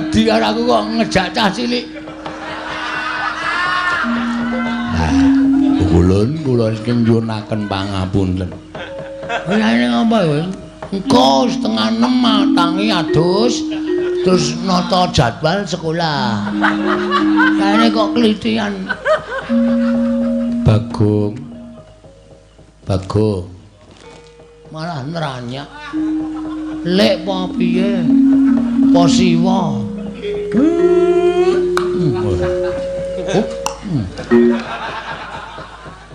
Wedi karo aku kok ngejak cah cilik. Nah, Pukulun kula saking nyuwunaken pangapunten. Lha ini ngapa kowe? Engko 5:30 tangi adus terus nata jadwal sekolah. Kayane kok klitian. Bagong. Bagong. Malah neranyak. Lek apa piye? Apa siwa?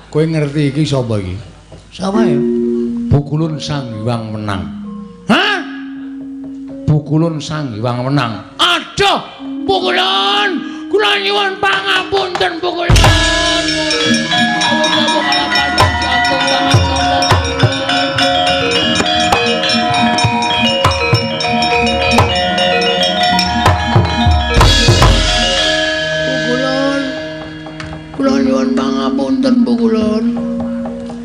Kowe ngerti iki sapa iki? Sapa ya? Pukulun Sang Hyang Wenang. Hah? Pukulun Sang Hyang Wenang. Aduh, Pukulun, kula nyuwun pangapunten Pukulun. Pukulun, kula nyuwun pangapunten Pukulun.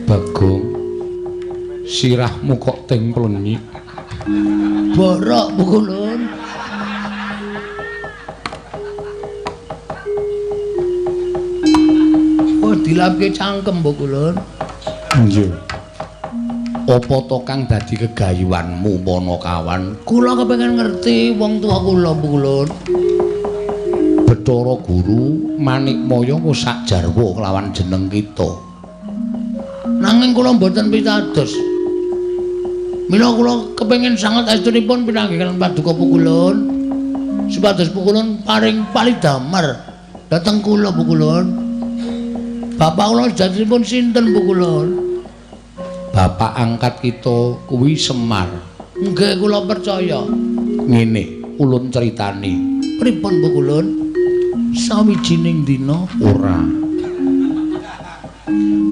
Bagong, sirahmu kok teng plenyik. Borok Pukulun. Oh, dilapke cangkem Pukulun. Iya. Apa to kang dadi kegayuanmu Panakawan? Kula kepengin ngerti wong tuwa kula Pukulun. Bathara Guru Manikmaya wis sak jarwa kelawan jeneng kita. Nanging kula mboten pitados. Mila kula kepengin sanget estunipun pinanggih paduka Pukulun supados Pukulun paring palidamar dhateng kula Pukulun. Bapak kula sejatipun sinten Pukulun? Bapak angkat kita kuwi Semar. Nggih kula percaya. Ngene ulun critani. Pripun Pukulun? Sawijining dina ora.